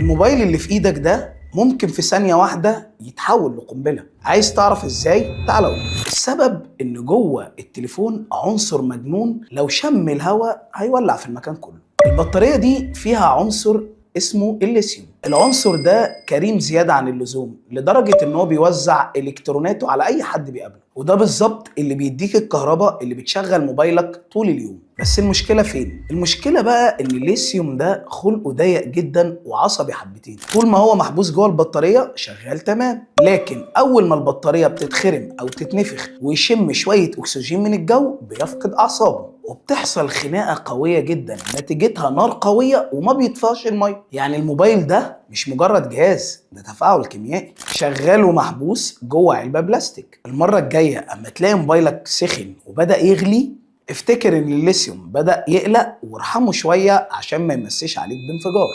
الموبايل اللي في ايدك ده ممكن في ثانية واحدة يتحول لقنبلة. عايز تعرف ازاي؟ تعال اقول. السبب ان جوه التليفون عنصر مجنون، لو شم الهواء هيولع في المكان كله. البطارية دي فيها عنصر اسمه الليثيوم. العنصر ده كريم زيادة عن اللزوم، لدرجة ان هو بيوزع الكتروناته على اي حد بيقابله، وده بالظبط اللي بيديك الكهرباء اللي بتشغل موبايلك طول اليوم. بس المشكلة فين؟ المشكلة بقى ان الليثيوم ده خلقه ضيق جدا وعصبي حبتين. طول ما هو محبوس جوه البطارية شغال تمام، لكن اول ما البطارية بتتخرم او تتنفخ ويشم شوية اكسجين من الجو بيفقد اعصابه، وبتحصل خناقة قوية جدا نتيجتها نار قوية وما بيطفاش المية. يعني الموبايل ده مش مجرد جهاز، ده تفاعل كيميائي شغال ومحبوس جوه علبة بلاستيك. المرة الجاية اما تلاقي موبايلك سخن وبدأ يغلي، افتكر ان الليثيوم بدأ يقلق، وارحمه شوية عشان ما يمسيش عليك بانفجار.